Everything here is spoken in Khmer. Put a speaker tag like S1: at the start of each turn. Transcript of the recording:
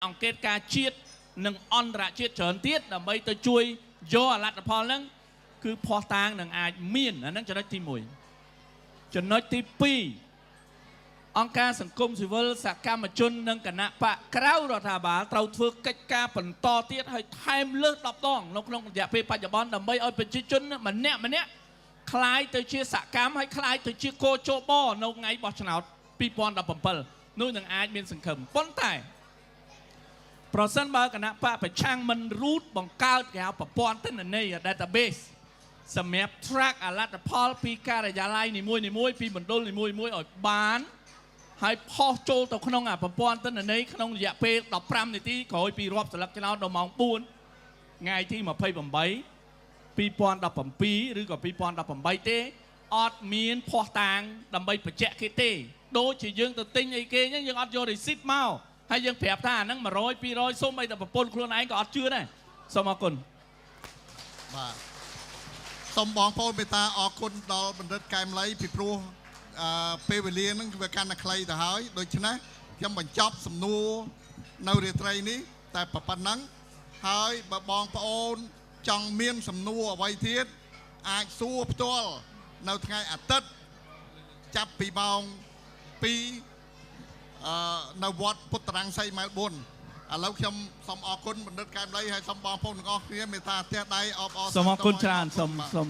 S1: អង្កេតការជាតិនិងអន្តរជាតិច្រើនទៀតដើម្បីទៅជួយយកអាលទ្ធផលហ្នឹងគឺភ័ស្តុតាងនឹងអាចមានអាហ្នឹងចំណុចទី1ចំណុចទី2អង្គការសង្គមស៊ីវិលសកម្មជននិងគណៈបកក្រៅរដ្ឋាភិបាលត្រូវធ្វើកិច្ចការបន្តទៀតហើយថែមលើស10ដងនៅក្នុងរយៈពេលបច្ចុប្បន្នដើម្បីឲ្យប្រជាជនម្នាក់ម្នាក់ក្លាយទៅជាសកម្មហើយក្លាយទៅជាកោជបនៅថ្ងៃបោះឆ្នោត2017នោះនឹងអាចមានសង្ឃឹមប៉ុន្តែ ប្រសិនបើគណៈបកប្រឆាំងមិនរូតបង្កើតគេហៅប្រព័ន្ធទិន្នន័យ database សម្រាប់ track អាលទ្ធផលពីការិយាល័យនីមួយៗពីមណ្ឌលនីមួយៗឲ្យបានហើយផុសចូលទៅក្នុងអាប្រព័ន្ធទិន្នន័យក្នុងរយៈពេល15នាទីក្រោយពីរាប់សន្លឹកឆ្នោតដល់ម៉ោង4ថ្ងៃទី28 2017ឬក៏2018ទេអត់មានភ័ស្តុតាងដើម្បីបញ្ជាក់គេទេដូចជាយើងទៅទិញអីគេអញ្ចឹងយើងអត់យក receipt មកហើយយើងប្រាប់ថាអាហ្នឹង100 200សុំអីតែប្រពន្ធខ្លួនឯងក៏អត់ជឿដែរសូមអរគុណ
S2: បាទសូមបងប្អូនមេត្តាអរគុណដល់បណ្ឌិតកែមលីពីព្រោះអឺពេលវេលាហ្នឹងវាកាន់តែខ្លីទៅហើយដូច្នេះខ្ញុំបញ្ចប់សំណួរនៅរាត្រីនេះតែប៉ុណ្ណឹងហើយបើបងប្អូនចង់មានសំណួរអ្វីទៀតអាចសួរផ្ទាល់នៅថ្ងៃអាទិត្យចាប់ពីម៉ោង2អឺនៅវត្តពុទ្ធរង្សីម៉ែល4ឥឡូវខ្ញុំសូមអរគុណបណ្ឌិតកែមលីហើយសូមបងប្អូនទាំងអស់គ្នាមេត្តាផ្ទះដៃអបអរ
S1: សូមអរគុណច្រើនសូម
S2: បាទ
S1: សូម